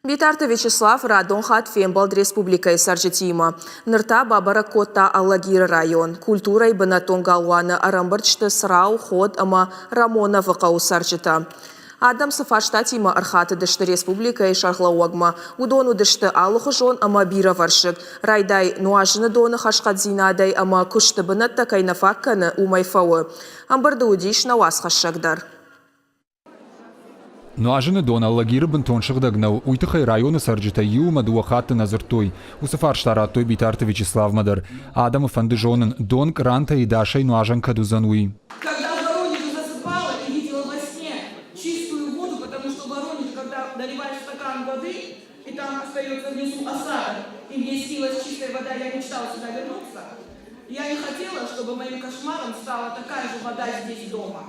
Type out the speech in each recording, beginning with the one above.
Битарты Вячеслав радон хатт фембӕлд республикӕйы цӕрджытимӕ. Ныр та бабӕрӕг кодта Алагиры район. Культурӕйы бынӕттон галуаны ӕрӕмбырд сты Црау, Ход ӕмӕ Рамоновы хъӕуы цӕрджытӕ. Адӕм цы фарстатимӕ ӕрхатыдысты республикӕйы сӕргълӕууӕгмӕ, уыдон уыдысты алыхуызон ӕмӕ бирӕвӕрсыг. Райдай, нуазыны доны хӕрзхъӕддзинадӕй ӕмӕ куысты бынӕттӕ кӕй нӕ фаг кӕны, уымӕй фӕуы. Ӕмбырды уыдис нӕ уацхӕссӕг дӕр. Нуазыны дон Алагиры бынтон сыгъдӕг нӕу, уый тыххӕй районы цӕрджытӕ иу ӕмӕ дыууӕ хатты нӕ дзырдтой. Уыцы фарста радтой Битарты Вячеславмӕ дӕр. Адӕмы фӕнды зонын, дон кърантӕй дасӕй нуазӕн кӕд уыдзӕн, уый. Когда в Воронеже засыпала и видела во сне чистую воду, потому что в Воронеже, когда наливаешь стакан воды, и там остается внизу осадок, и мне снилась чистая вода, я мечтала сюда вернуться, я не хотела, чтобы моим кошмаром стала такая же вода здесь дома.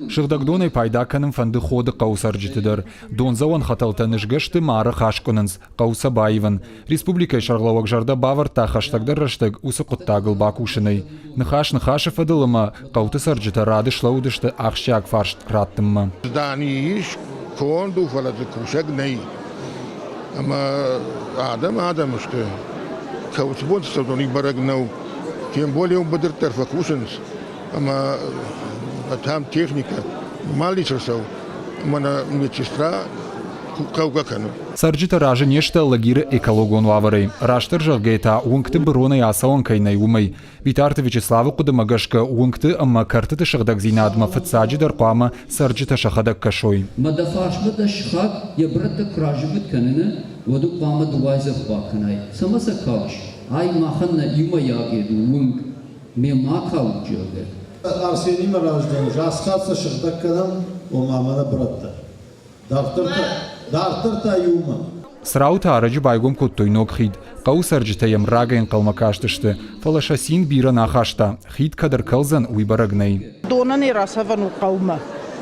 Сыгъдӕг донӕй пайда кӕнын фӕнды Ходы хъӕуы цӕрджыты дӕр. Дондзӕуӕн хӕтӕлтӕ нызгӕ сты мӕры аскъуынынц, хъӕу сӕ баивын. Республикӕйы сӕргълӕууӕг зӕрдӕ бавӕрдта хӕстӕгдӕр рӕстӕг уыцы хъуыддагыл бакусынӕй. Ныхас ныхасы фӕдыл ӕмӕ хъӕуты цӕрджытӕ рады слӕууыдысты ахсджиаг фарст раттынмӕ. Здани ис, конд у, фӕлӕ дзы кусӕг нӕй. Ӕмӕ адӕм адӕм сты. Кӕуыцы бонты цӕудзӕн, уый бӕрӕг нӕу. Тем более уым быдырты дӕр фӕкусынц. Ӕмӕ там техникӕ ма лицӕ ӕмӕ нӕ медсестра хъӕугӕ кӕны. Цӕрджытӕ разы не сты Алагиры экологон уавӕрӕй. Растдӕр зӕгъгӕйӕ та, уынгты быронӕй ацӕуӕн кӕй нӕй, уымӕй. Битарты Вячеславы хъуыдымӕ гӕсгӕ, уынгты ӕмӕ кӕртыты сыгъдӕгдзинадмӕ фыццаджыдӕр хъуамӕ цӕрджытӕ сӕхӕдӕг кӕсой. Мӕ дӕ фарсмӕ дӕ сыхаг йӕ бырӕттӕ куы разыгуыд кӕныны, уӕд ын хъуамӕ ды уайдзӕф бакӕнай. Цӕмӕ сӕ калыс? Ай махӕн нӕ иумӕйаг ед у уынг. Ме ма калут, зӕгъгӕ. Арсенимӕ раздӕр расхӕццӕ сыгъдӕг кӕнӕм, ома мӕнӕ бырӕттӕ. Дарддӕр та иумӕ. Црауы та ӕрӕджы байгом кодтой ног хид. Хъӕуы цӕрджытӕ йӕм рагӕй ӕнхъӕлмӕ кастысты, фӕлӕ сӕ цин бирӕ нӕ ахаста. Хид кӕд ӕркӕлдзӕн, уый бӕрӕг нӕй. Донӕн ӕй рацӕвӕн у хъӕумӕ.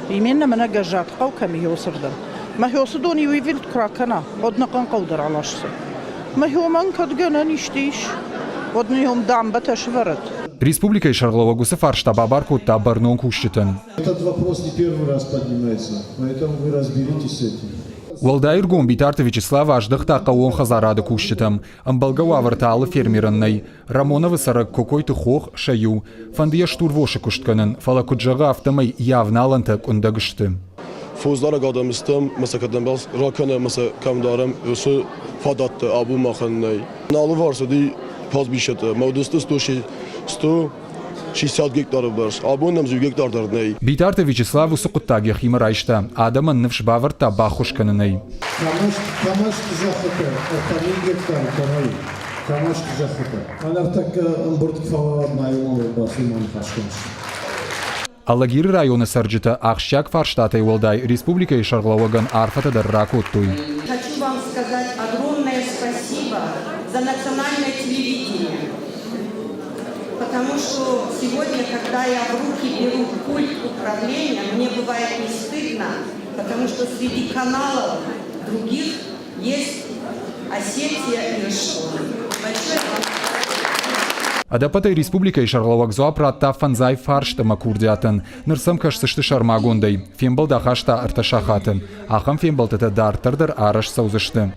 Именно мӕнӕ Гӕззаты хъӕу кӕм и, уыцырдӕм. Мӕ хёсы дон иу ивылд куы ракӕна, уӕд нӕхъӕн хъӕу дӕр аласдзӕн. Мӕ хёмӕн кӕд гӕнӕн исты ис, уӕд нын йом дамбӕтӕ сывӕрӕд. Республикӕйы сӕргълӕууӕг уыцы фарста бабар кодта бӕрнон кусджытӕн. Этот вопрос не первый раз поднимается, поэтому вы разберитесь с этим. Уӕлдай ӕргом Битарты Вячеслав аздӕхта хъӕууон хӕдзарады кусджытӕм. Ӕмбӕлгӕ уавӕртӕ алы фермерӕн нӕй. Рамоновы цӕрӕг Кокойты Хох сӕ иу. Фӕнды йӕ стурвосы куыст кӕнын, фӕлӕ куыд зӕгъы, афтӕмӕй йӕ авналӕнтӕ къуындӕг сты. Фосдарӕг адӕм стӕм, ӕмӕ сӕ кӕдӕм ракӕнӕм ӕмӕ сӕ кӕм дарӕм, уыцы фадӕттӕ абон махӕн нӕй. Нӕ алыварс уыди пастбищӕтӕ, ӕмӕ уыдысты 160 гектары бӕрц. Абон нӕм иу гектар дӕр нӕй. Битарты Вячеслав уыцы хъуыддаг йӕхимӕ райста, адӕмӕн ныфс бавӕрдта баххуыс кӕнынӕй. Камазты зӕххытӕ 3000 гектары кӕмӕй Камазты зӕххытӕ. Ӕнӕртӕккӕ ӕмбырд куы фӕуа, уӕд ма иумӕ бацу ныхас кӕныс. Алагиры районы цӕрджытӕ ахсджиаг фарстатӕй уӕлдай республикӕйы сӕргълӕууӕгӕн арфӕтӕ дӕр ракодтой. Хочу вам сказать огромное спасибо за национальное телевидение, потому что сегодня, когда я в руки беру пульт управления, мне бывает не стыдно, потому что среди каналов других есть Осетия Ирыстон. Большое вам Ӕдӕппӕтӕй республикӕйы сӕргълӕууӕг дзуапп радта фӕндзай фарст ӕмӕ курдиатӕн. Ныр сӕм кӕсдзысты сӕрмагондӕй. Фембӕлд ахаста ӕртӕ сахаты. Ахӕм фембӕлдтытӕ дарддӕр дӕр арӕзт цӕудзысты.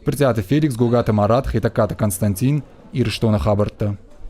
Брытъиаты Феликс, Гогаты Марат, Хетӕгкаты Константин, Ирыстоны хабӕрттӕ.